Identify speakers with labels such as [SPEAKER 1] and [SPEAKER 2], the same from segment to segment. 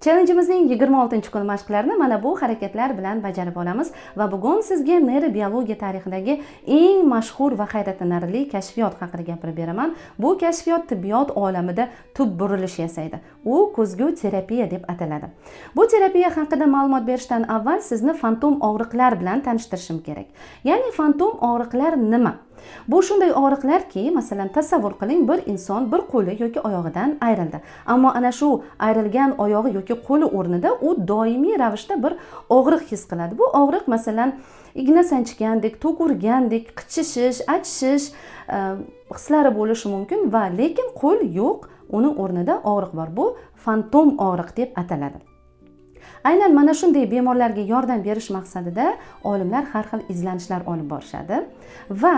[SPEAKER 1] Challengeimizning 26-kuni mashqlarini mana bu harakatlar bilan bajarib olamiz va bugun sizga neyrobiologiya tarixidagi eng mashhur va hayratlanarli kashfiyot haqida gapirib beraman. Bu kashfiyot tibbiyot olamida tub burilish yasaydi. U ko'zgu terapiya deb ataladi. Bu terapiya haqida ma'lumot berishdan avval sizni fantom og'riqlar bilan tanishtirishim kerak. Ya'ni fantom og'riqlar nima? Bu shunday og'riqlarki, masalan, tasavvur qiling, bir inson bir qo'li yoki oyog'idan ayrildi. Ammo ana shu ayrilgan oyog'i yoki qo'li o'rnida u doimiy ravishda bir og'riq his qiladi. Bu og'riq, masalan, igna sanchgandek, tok urgandek, qichishish, achishish hislari bo'lishi mumkin va lekin qo'l yo'q, uni o'rnida og'riq bor. Bu fantom og'riq deb ataladi. Aynan mana shunday bemorlarga yordam berish maqsadida olimlar har xil izlanishlar olib borishadi va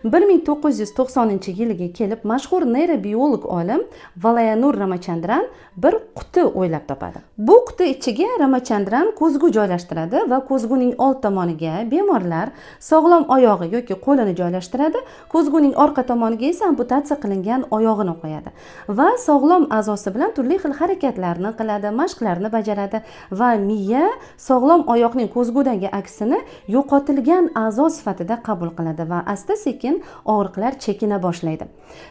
[SPEAKER 1] 1990-yilga kelib mashhur neyrobiolog olim Valayanur Ramachandran bir quti o'ylab topadi. Bu quti ichiga Ramachandran ko'zgu joylashtiradi va ko'zguning old tomoniga bemorlar sog'lom oyog'i yoki qo'lini joylashtiradi, ko'zguning orqa tomoniga esa amputatsiya qilingan oyog'ini qo'yadi va sog'lom a'zosi bilan turli xil harakatlarni qiladi, mashqlarni bajaradi va miya sog'lom oyoqning ko'zgudagi aksini yo'qotilgan a'zo sifatida qabul qiladi va asta sekin og'riqlar chekina boshlaydi.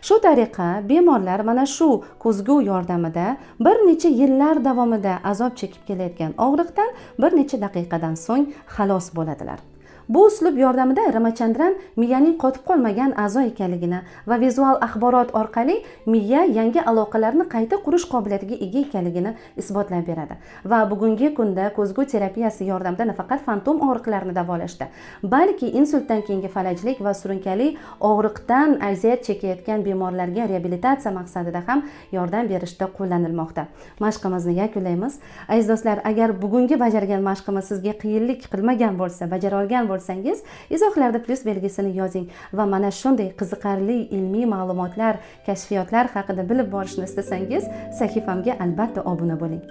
[SPEAKER 1] Shu tariqa bemorlar mana shu ko'zgu yordamida bir necha yillar davomida azob chekib kelayotgan og'riqdan bir necha daqiqadan so'ng xalos bo'ladilar. Bu uslub yordamida Ramachandran miyaning qotib qolmagan a'zo ekanligini va vizual axborot orqali miya yangi aloqalarni qayta qurish qobiliyatiga ega ekanligini isbotlab beradi. Va bugungi kunda ko'zgu terapiyasi yordamida nafaqat fantom og'riqlarni davolashda, balki insultdan keyingi falajlik va surunkali og'riqdan aziyat chekayotgan bemorlarga reabilitatsiya maqsadida ham yordam berishda qo'llanilmoqda. Mashqimizni yakunlaymiz. Aziz do'stlar, agar bugungi bajargan mashqimiz sizga qiyinlik qilmagan bo'lsa, bajara olgan bo'lsangiz, izohlarda plyus belgisini yozing va mana shunday qiziqarli ilmiy ma'lumotlar, kashfiyotlar haqida bilib borishni istasangiz, sahifamga albatta obuna bo'ling.